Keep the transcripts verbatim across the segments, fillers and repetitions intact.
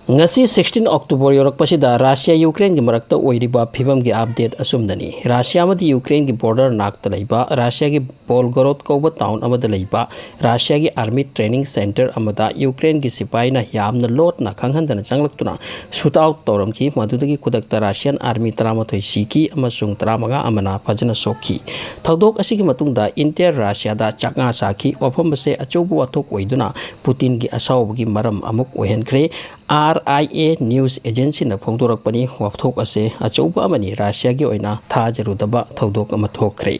ꯉꯁꯤ sixteen October ꯌꯧꯔꯛꯄꯁꯤꯗ Russia ꯌꯨꯀ꯭ꯔꯦꯟꯒꯤ ꯃꯔꯛꯇ ꯑꯣꯏꯔꯤꯕ ꯐꯤꯕꯝꯒꯤ update ꯑꯁꯨꯝꯅꯅꯤ꯫ ꯔꯥꯁꯤꯌꯥ ꯑꯃꯗꯤ ꯌꯨꯀ꯭ꯔꯦꯟꯒꯤ border ꯅꯥꯛꯇ ꯂꯩꯕ ꯔꯥꯁꯤꯌꯥꯒꯤ ꯕꯣꯜꯒꯣꯔꯣꯗ ꯀꯧꯕ town ꯑꯃꯗ ꯂꯩꯕ ꯔꯥꯁꯤꯌꯥꯒꯤ army training centre ꯑꯃꯗ ꯌꯨꯀ꯭ꯔꯦꯟꯒꯤ ꯁꯤꯄꯥꯏꯅ ꯌꯥꯝꯅ ꯂꯣꯠꯅ ꯈꯪꯍꯟꯗꯅ ꯆꯪꯂꯛꯇꯨꯅ shoot out ꯇꯧꯔꯝꯈꯤ꯫ ꯃꯗꯨꯗꯒꯤ ꯈꯨꯗꯛꯇ Russian army ꯇꯔꯥꯃꯥꯊꯣꯏ ꯁꯤꯈꯤ ꯑꯃꯁꯨꯡ ꯇꯔꯥꯃꯉꯥ ꯑꯃꯅ ꯐꯖꯅ ꯁꯣꯛꯈꯤ꯫ ꯊꯧꯗꯣꯛ ꯑꯁꯤꯒꯤ ꯃꯇꯨꯡꯗ entire ꯔꯥꯁꯤꯌꯥꯗ ꯆꯥꯛꯉꯥ ꯁꯥꯈꯤ꯫ ꯋꯥꯐꯝ ꯑꯁꯦ ꯑꯆꯧꯕ ꯋꯥꯊꯣꯛ ꯑꯣꯏꯗꯨꯅ ꯄꯨꯇꯤꯟꯒꯤ ꯑꯁꯥꯎꯕꯒꯤ ꯃꯔꯝ ꯑꯃꯨꯛ ꯑꯣꯏꯍꯟꯈ꯭ꯔꯦ꯫ R I A news agencyꯅ ꯐꯣꯡꯗꯣꯔꯛꯄꯅꯤ꯫ ꯋꯥꯊꯣꯛ ꯑꯁꯦ ꯑꯆꯧꯕ ꯑꯃꯅꯤ꯫ ꯔꯥꯁꯤꯌꯥꯒꯤ ꯑꯣꯏꯅ ꯊꯥꯖꯔꯨꯗꯕ ꯊꯧꯗꯣꯛ ꯑꯃ ꯊꯣꯛꯈ꯭ꯔꯦ꯫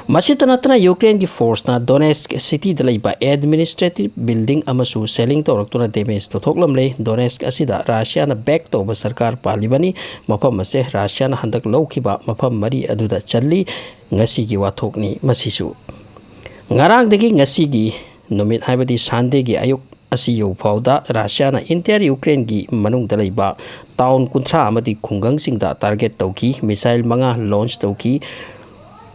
ꯃꯁꯤꯇ ꯅꯠꯇꯅ ꯌꯨꯀ꯭ꯔꯦꯟꯒꯤ forceꯅ Donetsk cityꯗ ꯂꯩꯕ administrative building ꯑꯃꯁꯨ shelling ꯇꯧꯔꯛꯇꯨꯅ damage ꯇꯧꯊꯣꯛꯂꯝꯂꯦ꯫ Donetsk ꯑꯁꯤꯗ ꯔꯥꯁꯤꯌꯥꯅ back ꯇꯧꯕ ꯁꯔꯀꯥꯔ ꯄꯥꯜꯂꯤꯕꯅꯤ꯫ ꯃꯐꯝ ꯑꯁꯦ ꯔꯥꯁꯤꯌꯥꯅ ꯍꯟꯗꯛ ꯂꯧꯈꯤꯕ ꯃꯐꯝ ꯃꯔꯤ ꯑꯗꯨꯗ ꯆꯜꯂꯤ꯫ ꯉꯁꯤꯒꯤ ꯋꯥꯊꯣꯛꯅꯤ ꯃꯁꯤꯁꯨ꯫ ꯉꯔꯥꯡꯗꯒꯤ ꯉꯁꯤꯒꯤ ꯅꯨꯃꯤꯠ, ꯍꯥꯏꯕꯗꯤ Sundayꯒꯤ ꯑꯌꯨꯛ ꯑꯁꯤ ꯌꯧꯐꯥꯎꯗ ꯔꯥꯁꯤꯌꯥꯅ entire ꯌꯨꯀ꯭ꯔꯦꯟꯒꯤ ꯃꯅꯨꯡꯗ ꯂꯩꯕ town ꯀꯨꯟꯊ꯭ꯔꯥ ꯑꯃꯗꯤ ꯈꯨꯡꯒꯪꯁꯤꯡꯗ target ꯇꯧꯈꯤ꯫ Missile ꯃꯉꯥ launch ꯇꯧꯈꯤ꯫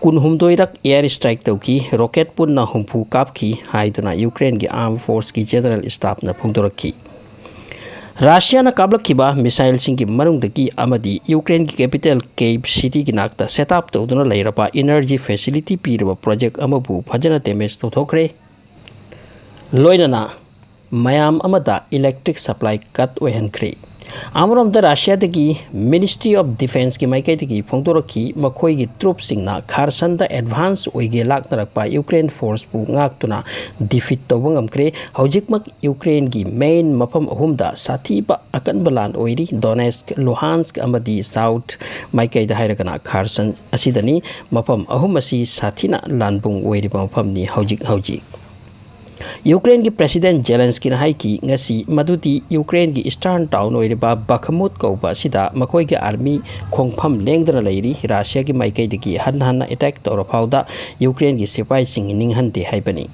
ꯀꯨꯟꯍꯨꯝꯗꯣꯏꯔꯛ air strike ꯇꯧꯈꯤ꯫ Rocket ꯄꯨꯟꯅ ꯍꯨꯝꯐꯨ ꯀꯥꯞꯈꯤ ꯍꯥꯏꯗꯨꯅ ꯌꯨꯀ꯭ꯔꯦꯟꯒꯤ armed forceꯀꯤ general staffꯅ ꯐꯣꯡꯗꯣꯔꯛꯈꯤ꯫ ꯔꯥꯁꯤꯌꯥꯅ ꯀꯥꯞꯂꯛꯈꯤꯕ missileꯁꯤꯡꯒꯤ ꯃꯅꯨꯡꯗꯒꯤ ꯑꯃꯗꯤ ꯌꯨꯀ꯭ꯔꯦꯟꯒꯤ capital Kyiv cityꯒꯤ ꯅꯥꯛꯇ set up ꯇꯧꯗꯨꯅ ꯂꯩꯔꯕ energy facility ꯄꯤꯔꯕ project ꯑꯃꯕꯨ ꯐꯖꯅ damage ꯇꯧꯊꯣꯛꯈ꯭ꯔꯦ꯫ ꯂꯣꯏꯅꯅ ꯃꯌꯥꯝ ꯑꯃꯗ electric supply cut ꯑꯣꯏꯍꯟꯈ꯭ꯔꯦ꯫ ꯑꯃꯔꯣꯝꯗ ꯔꯥꯁꯤꯌꯥꯗꯒꯤ Ministry of Defenceꯀꯤ ꯃꯥꯏꯀꯩꯗꯒꯤ ꯐꯣꯡꯗꯣꯔꯛꯈꯤ, ꯃꯈꯣꯏꯒꯤ troops ꯁꯤꯡꯅ Khersonꯗ advance ꯑꯣꯏꯒꯦ ꯂꯥꯛꯅꯔꯛꯄ ꯌꯨꯀ꯭ꯔꯦꯟ forceꯄꯨ ꯉꯥꯛꯇꯨꯅ defeat ꯇꯧꯕ ꯉꯝꯈ꯭ꯔꯦ꯫ ꯍꯧꯖꯤꯛꯃꯛ ꯌꯨꯀ꯭ꯔꯦꯟꯒꯤ main ꯃꯐꯝ ꯑꯍꯨꯝꯗ ꯁꯥꯊꯤꯕ ꯑꯀꯟꯕ ꯂꯥꯟ ꯑꯣꯏꯔꯤ꯫ Donetsk, Luhansk ꯑꯃꯗꯤ South ꯃꯥꯏꯀꯩꯗ ꯍꯥꯏꯔꯒꯅ Kherson ꯑꯁꯤꯗꯅꯤ꯫ ꯃꯐꯝ ꯑꯍꯨꯝ ꯑꯁꯤ ꯁꯥꯊꯤꯅ ꯂꯥꯟꯕꯨꯡ ꯑꯣꯏꯔꯤꯕ ꯃꯐꯝꯅꯤ ꯍꯧꯖꯤꯛ ꯍꯧꯖꯤꯛ꯫ ꯌꯨꯀ꯭ꯔꯦꯟꯒꯤ President Zelenskyꯅ ꯍꯥꯏꯈꯤ ꯉꯁꯤ ꯃꯗꯨꯗꯤ ꯌꯨꯀ꯭ꯔꯦꯟꯒꯤ eastern town ꯑꯣꯏꯔꯤꯕ Bakhmut ꯀꯧꯕ ꯑꯁꯤꯗ ꯃꯈꯣꯏꯒꯤ army ꯈꯣꯡꯐꯝ ꯂꯦꯡꯗꯅ ꯂꯩꯔꯤ꯫ ꯔꯥꯁꯤꯌꯥꯒꯤ ꯃꯥꯏꯀꯩꯗꯒꯤ ꯍꯟꯅ ꯍꯟꯅ attack ꯇꯧꯔ ꯐꯥꯎꯗ ꯌꯨꯀ꯭ꯔꯦꯟꯒꯤ ꯁꯤꯐꯥꯏꯁꯤꯡ ꯅꯤꯡꯍꯟꯗꯦ ꯍꯥꯏꯕꯅꯤ꯫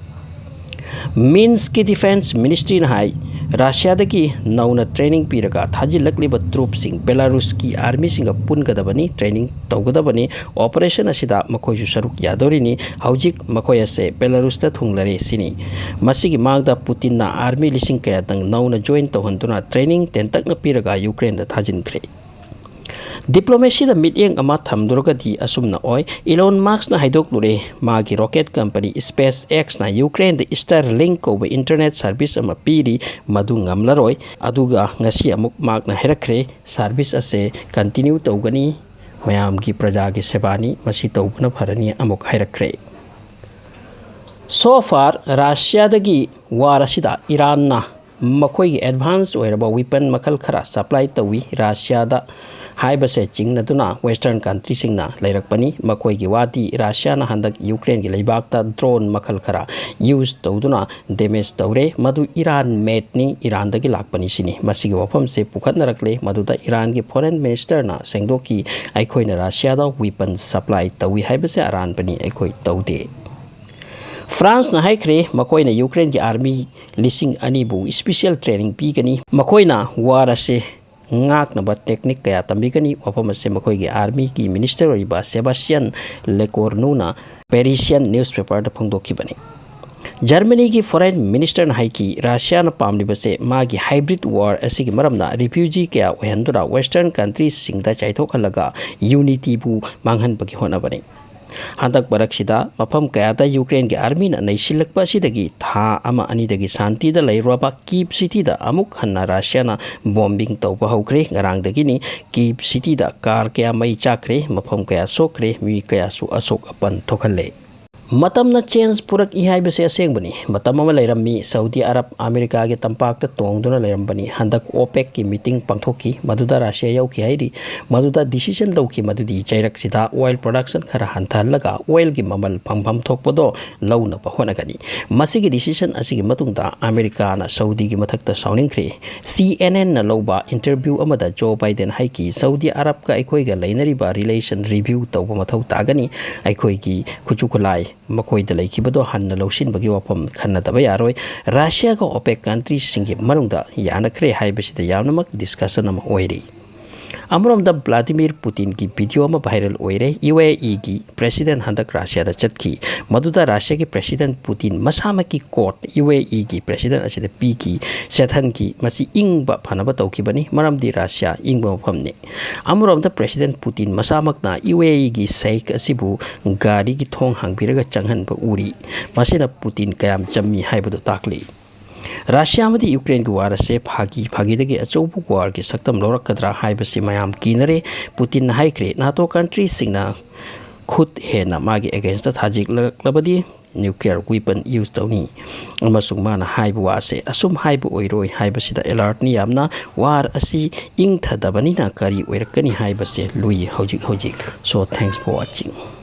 ꯃꯤꯟꯁꯀꯤ ꯗꯤꯐꯦꯟꯁ ꯃꯤꯅꯤꯁꯇ꯭ꯔꯤꯅ ꯍꯥꯏ, ꯔꯁꯤꯌꯥꯗꯒꯤ ꯅꯧꯅ ꯇ꯭ꯔꯦꯅꯤꯡ ꯄꯤꯔꯒ ꯊꯥꯖꯤꯜꯂꯛꯂꯤꯕ ꯇ꯭ꯔꯨꯞꯁꯤꯡ ꯕꯦꯂꯥꯔꯨꯁꯀꯤ ꯑꯥꯔꯃꯤꯁꯤꯡꯒ ꯄꯨꯟꯒꯗꯕꯅꯤ, ꯇ꯭ꯔꯦꯅꯤꯡ ꯇꯧꯒꯗꯕꯅꯤ꯫ ꯑꯣꯄꯔꯦꯁꯟ ꯑꯁꯤꯗ ꯃꯈꯣꯏꯁꯨ ꯁꯔꯨꯛ ꯌꯥꯗꯣꯔꯤꯅꯤ꯫ ꯍꯧꯖꯤꯛ ꯃꯈꯣꯏ ꯑꯁꯦ ꯕꯦꯂꯥꯔꯨꯁꯇ ꯊꯨꯡꯂꯔꯦ ꯁꯤꯅꯤ꯫ ꯃꯁꯤꯒꯤ ꯃꯥꯡꯗ ꯄꯨꯇꯤꯟꯅ ꯑꯥꯔꯃꯤ ꯂꯤꯁꯤꯡ ꯀꯌꯥꯇꯪ ꯅꯧꯅ ꯖꯣꯏꯟ ꯇꯧꯍꯟꯗꯨꯅ ꯇ꯭ꯔꯦꯅꯤꯡ ꯇꯦꯟꯇꯛꯅ ꯄꯤꯔꯒ ꯌꯨꯀ꯭ꯔꯦꯟꯗ ꯊꯥꯖꯤꯟꯈ꯭ꯔꯦ꯫ ꯗꯤꯄ꯭ꯂꯣꯃꯦꯁꯤꯗ ꯃꯤꯠꯌꯦꯡ ꯑꯃ ꯊꯝꯗꯨꯔꯒꯗꯤ ꯑꯁꯨꯝꯅ ꯑꯣꯏ꯫ ꯏꯂꯣꯟ ꯃꯥꯛꯁꯅ ꯍꯥꯏꯗꯣꯛꯂꯨꯔꯦ, ꯃꯥꯒꯤ ꯔꯣꯀꯦꯠ ꯀꯝꯄꯅꯤ ꯁ꯭ꯄꯦꯁ ꯑꯦꯛꯁꯅ ꯌꯨꯀ꯭ꯔꯦꯟꯗ ꯁ꯭ꯇꯥꯔꯂꯤꯡ ꯀꯧꯕ ꯏꯟꯇꯔꯅꯦꯠ ꯁꯥꯔꯚꯤꯁ ꯑꯃ ꯄꯤꯔꯤ, ꯃꯗꯨ ꯉꯝꯂꯔꯣꯏ꯫ ꯑꯗꯨꯒ ꯉꯁꯤ ꯑꯃꯨꯛ ꯃꯥꯛꯅ ꯍꯥꯏꯔꯛꯈ꯭ꯔꯦ, ꯁꯥꯔꯚꯤꯁ ꯑꯁꯦ ꯀꯟꯇꯤꯅ꯭ꯌꯨ ꯇꯧꯒꯅꯤ, ꯃꯌꯥꯝꯒꯤ ꯄ꯭ꯔꯖꯥꯒꯤ ꯁꯦꯕꯥꯅꯤ, ꯃꯁꯤ ꯇꯧꯕꯅ ꯐꯔꯅꯤ ꯑꯃꯨꯛ ꯍꯥꯏꯔꯛꯈ꯭ꯔꯦ꯫ So far, ꯔꯁꯤꯌꯥꯗꯒꯤ ꯋꯥꯔ ꯑꯁꯤꯗ ꯏꯔꯥꯟꯅ ꯃꯈꯣꯏꯒꯤ ꯑꯦꯗꯚꯥꯟꯁ ꯑꯣꯏꯔꯕ ꯋꯤꯄꯟ ꯃꯈꯜ ꯈꯔ ꯁꯄ꯭ꯂꯥꯏ ꯇꯧꯏ꯫ ꯔꯁꯤꯌꯥꯗ ꯍꯥꯏꯕꯁꯦ ꯆꯤꯡꯅꯗꯨꯅ ꯋꯦꯁꯇꯔꯟ ꯀꯟꯇ꯭ꯔꯤꯁꯤꯡꯅ ꯂꯩꯔꯛꯄꯅꯤ꯫ ꯃꯈꯣꯏꯒꯤ ꯋꯥꯗꯤ ꯔꯁꯤꯌꯥꯅ ꯍꯟꯗꯛ ꯌꯨꯀ꯭ꯔꯦꯟꯒꯤ ꯂꯩꯕꯥꯛꯇ ꯗ꯭ꯔꯣꯟ ꯃꯈꯜ ꯈꯔ ꯌꯨꯁ ꯇꯧꯗꯨꯅ ꯗꯦꯃꯦꯖ ꯇꯧꯔꯦ꯫ ꯃꯗꯨ ꯏꯔꯥꯟ ꯃꯦꯗꯅꯤ, ꯏꯔꯥꯟꯗꯒꯤ ꯂꯥꯛꯄꯅꯤ ꯁꯤꯅꯤ꯫ ꯃꯁꯤꯒꯤ ꯋꯥꯐꯝꯁꯦ ꯄꯨꯈꯠꯅꯔꯛꯂꯦ꯫ ꯃꯗꯨꯗ ꯏꯔꯥꯟꯒꯤ ꯐꯣꯔꯦꯟ ꯃꯤꯅꯤꯁꯇꯔꯅ ꯁꯦꯡꯗꯣꯛꯈꯤ, "ꯑꯩꯈꯣꯏꯅ ꯔꯁꯤꯌꯥꯗ ꯋꯤꯄꯟ ꯁꯄ꯭ꯂꯥꯏ ꯇꯧꯏ ꯍꯥꯏꯕꯁꯦ ꯑꯔꯥꯟꯕꯅꯤ, ꯑꯩꯈꯣꯏ ꯇꯧꯗꯦ"꯫ ꯐ꯭ꯔꯥꯟꯁꯅ ꯍꯥꯏꯈ꯭ꯔꯦ, ꯃꯈꯣꯏꯅ ꯌꯨꯀ꯭ꯔꯦꯟꯒꯤ ꯑꯥꯔꯃꯤ ꯂꯤꯁꯤꯡ ꯑꯅꯤꯕꯨ ꯁ꯭ꯄꯤꯁꯤꯌꯦꯜ ꯇ꯭ꯔꯦꯅꯤꯡ ꯄꯤꯒꯅꯤ꯫ ꯃꯈꯣꯏꯅ ꯋꯥꯔ ꯑꯁꯤ ꯉꯥꯛꯅꯕ ꯇꯦꯛꯅꯤꯛ ꯀꯌꯥ ꯇꯝꯕꯤꯒꯅꯤ꯫ ꯋꯥꯐꯝ ꯑꯁꯤ ꯃꯈꯣꯏꯒꯤ ꯑꯥꯔꯃꯤꯒꯤ ꯃꯤꯅꯤꯁꯇꯔ ꯑꯣꯏꯔꯤꯕ ꯁꯦꯕꯥꯁꯇꯤꯌꯟ ꯂꯦꯀꯣꯔꯅꯨꯅ ꯄꯦꯔꯤꯁꯤꯌꯟ ꯅ꯭ꯌꯨꯁꯄꯦꯄꯔꯗ ꯐꯣꯡꯗꯣꯛꯈꯤꯕꯅꯤ꯫ ꯖꯔꯃꯅꯤꯒꯤ ꯐꯣꯔꯦꯟ ꯃꯤꯅꯤꯁꯇꯔꯅ ꯍꯥꯏꯈꯤ, ꯔꯁꯤꯌꯥꯅ ꯄꯥꯝꯂꯤꯕꯁꯦ ꯃꯥꯒꯤ ꯍꯥꯏꯕ꯭ꯔꯤꯠ ꯋꯥꯔ ꯑꯁꯤꯒꯤ ꯃꯔꯝꯅ ꯔꯤꯐ꯭ꯌꯨꯖꯤ ꯀꯌꯥ ꯑꯣꯏꯍꯟꯗꯨꯅ ꯋꯦꯁꯇꯔꯟ ꯀꯟꯇ꯭ꯔꯤꯁꯤꯡꯗ ꯆꯥꯏꯊꯣꯛꯍꯜꯂꯒ ꯌꯨꯅꯤꯇꯤꯕꯨ ꯃꯥꯡꯍꯟꯕꯒꯤ ꯍꯣꯠꯅꯕꯅꯤ꯫ ꯍꯟꯗꯛ ꯃꯔꯛꯁꯤꯗ ꯃꯐꯝ ꯀꯌꯥꯗ ꯌꯨꯀ꯭ꯔꯦꯟꯒꯤ ꯑꯥꯔꯃꯤꯅ ꯅꯩꯁꯤꯜꯂꯛꯄ ꯑꯁꯤꯗꯒꯤ ꯊꯥ ꯑꯃ ꯑꯅꯤꯗꯒꯤ ꯁꯥꯟꯇꯤꯗ ꯂꯩꯔꯨꯔꯕ ꯀꯤꯞ ꯁꯤꯇꯤꯗ ꯑꯃꯨꯛ ꯍꯟꯅ ꯔꯁꯤꯌꯥꯅ ꯕꯣꯝꯕꯤꯡ ꯇꯧꯕ ꯍꯧꯈ꯭ꯔꯦ꯫ ꯉꯔꯥꯡꯗꯒꯤꯅꯤ꯫ ꯀꯤꯞ ꯁꯤꯇꯤꯗ ꯀꯥꯔ ꯀꯌꯥ ꯃꯩ ꯆꯥꯛꯈ꯭ꯔꯦ, ꯃꯐꯝ ꯀꯌꯥ ꯁꯣꯛꯈ꯭ꯔꯦ, ꯃꯤ ꯀꯌꯥꯁꯨ ꯑꯁꯣꯛ ꯑꯄꯟ ꯊꯣꯛꯍꯜꯂꯦ꯫ ꯃꯇꯝꯅ ꯆꯦꯟꯖ ꯄꯨꯔꯛꯏ ꯍꯥꯏꯕꯁꯦ ꯑꯁꯦꯡꯕꯅꯤ꯫ ꯃꯇꯝ ꯑꯃ ꯂꯩꯔꯝꯃꯤ, ꯁꯥꯎꯗꯤ ꯑꯔꯕ ꯑꯃꯦꯔꯤꯀꯥꯒꯤ ꯇꯝꯄꯥꯛꯇ ꯇꯣꯡꯗꯨꯅ ꯂꯩꯔꯝꯕꯅꯤ꯫ ꯍꯟꯗꯛ ꯑꯣꯄꯦꯛꯀꯤ ꯃꯤꯇꯤꯡ ꯄꯥꯡꯊꯣꯛꯈꯤ, ꯃꯗꯨꯗ ꯔꯁꯤꯌꯥ ꯌꯥꯎꯈꯤ ꯍꯥꯏꯔꯤ꯫ ꯃꯗꯨꯗ ꯗꯤꯁꯤꯖꯟ ꯂꯧꯈꯤ ꯃꯗꯨꯗꯤ ꯆꯩꯔꯛꯁꯤꯗ ꯑꯣꯏꯜ ꯄ꯭ꯔꯣꯗꯛꯁꯟ ꯈꯔ ꯍꯟꯊꯍꯜꯂꯒ ꯑꯣꯏꯜꯒꯤ ꯃꯃꯜ ꯐꯪꯐꯝ ꯊꯣꯛꯄꯗꯣ ꯂꯧꯅꯕ ꯍꯣꯠꯅꯒꯅꯤ꯫ ꯃꯁꯤꯒꯤ ꯗꯤꯁꯤꯖꯟ ꯑꯁꯤꯒꯤ ꯃꯇꯨꯡꯗ ꯑꯃꯦꯔꯤꯀꯥꯅ ꯁꯥꯎꯗꯤꯒꯤ ꯃꯊꯛꯇ ꯁꯥꯎꯅꯤꯡꯈ꯭ꯔꯦ꯫ ꯁꯤ ꯑꯦꯟ ꯑꯦꯟꯅ ꯂꯧꯕ ꯏꯟꯇꯔꯚ꯭ꯌꯨ ꯑꯃꯗ ꯖꯣ ꯕꯥꯏꯗꯦꯟ ꯍꯥꯏꯈꯤ, "ꯁꯥꯎꯗꯤ ꯑꯔꯕꯀ ꯑꯩꯈꯣꯏꯒ ꯂꯩꯅꯔꯤꯕ ꯔꯤꯂꯦꯁꯟ ꯔꯤꯚ꯭ꯌꯨ ꯇꯧꯕ ꯃꯊꯧ ꯇꯥꯒꯅꯤ꯫ ꯑꯩꯈꯣꯏꯒꯤ ꯈꯨꯠꯁꯨ ꯈꯨꯠꯂꯥꯏ ꯃꯈꯣꯏꯗ ꯂꯩꯈꯤꯕꯗꯣ ꯍꯟꯅ ꯂꯧꯁꯤꯟꯕꯒꯤ ꯋꯥꯐꯝ ꯈꯟꯅꯗꯕ ꯌꯥꯔꯣꯏ꯫ ꯔꯁꯤꯌꯥꯒ OPEC countryꯁꯤꯡꯒꯤ ꯃꯅꯨꯡꯗ ꯌꯥꯅꯈ꯭ꯔꯦ ꯍꯥꯏꯕꯁꯤꯗ ꯌꯥꯝꯅꯃꯛ discussion ꯑꯃ ꯑꯣꯏꯔꯤ꯫ ꯑꯃꯔꯣꯝꯗ ꯕ꯭ꯂꯥꯗꯤꯃꯤꯔ ꯄꯨꯇꯤꯟꯒꯤ video ꯑꯃ viral ꯑꯣꯏꯔꯦ꯫ UAEꯒꯤ president ꯍꯟꯗꯛ ꯔꯁꯤꯌꯥꯗ ꯆꯠꯈꯤ꯫ ꯃꯗꯨꯗ ꯔꯁꯤꯌꯥꯒꯤ president ꯄꯨꯇꯤꯟ ꯃꯁꯥꯃꯛꯀꯤ quote UAEꯒꯤ president ꯑꯁꯤꯗ ꯄꯤꯈꯤ, ꯆꯦꯠꯍꯟꯈꯤ꯫ "ꯃꯁꯤ ꯏꯪꯕ ꯐꯅꯕ ꯇꯧꯈꯤꯕꯅꯤ, ꯃꯔꯝꯗꯤ ꯔꯁꯤꯌꯥ ꯏꯪꯕ ꯃꯐꯝꯅꯤ꯫" ꯑꯃꯔꯣꯝꯗ president ꯄꯨꯇꯤꯟ ꯃꯁꯥꯃꯛꯅ UAEꯒꯤ sheikh ꯑꯁꯤꯕꯨ ꯒꯥꯔꯤꯒꯤ ꯊꯣꯡ ꯍꯥꯡꯕꯤꯔꯒ ꯆꯪꯍꯟꯕ ꯎꯔꯤ꯫ ꯃꯁꯤꯅ ꯄꯨꯇꯤꯟ ꯀꯌꯥꯝ ꯆꯝꯃꯤ ꯍꯥꯏꯕꯗꯨ ꯇꯥꯛꯂꯤ꯫ ꯔꯁꯤꯌꯥ ꯑꯃꯗꯤ ꯌꯨꯀ꯭ꯔꯦꯟꯒꯤ war ꯑꯁꯦ ꯐꯥꯒꯤ ꯐꯥꯒꯤꯗꯒꯤ ꯑꯆꯧꯕ warꯒꯤ ꯁꯛꯇꯝ ꯂꯧꯔꯛꯀꯗ꯭ꯔꯥ ꯍꯥꯏꯕꯁꯤ ꯃꯌꯥꯝ ꯀꯤꯅꯔꯦ꯫ ꯄꯨꯇꯤꯟꯅ ꯍꯥꯏꯈ꯭ꯔꯦ, NATO countryꯁꯤꯡꯅ ꯈꯨꯠ ꯍꯦꯟꯅ ꯃꯥꯒꯤ againstꯇ ꯊꯥꯖꯤꯜꯂꯛꯂꯕꯗꯤ nuclear weapon use ꯇꯧꯅꯤ꯫ ꯑꯃꯁꯨꯡ ꯃꯥꯅ ꯍꯥꯏꯕ ꯋꯥꯁꯦ ꯑꯁꯨꯝ ꯍꯥꯏꯕ ꯑꯣꯏꯔꯣꯏ ꯍꯥꯏꯕꯁꯤꯗ alertꯅꯤ ꯌꯥꯝꯅ꯫ War ꯑꯁꯤ ꯏꯪꯊꯗꯕꯅꯤꯅ ꯀꯔꯤ ꯑꯣꯏꯔꯛꯀꯅꯤ ꯍꯥꯏꯕꯁꯦ ꯂꯨꯏ ꯍꯧꯖꯤꯛ ꯍꯧꯖꯤꯛ꯫ So, thanks for watching꯫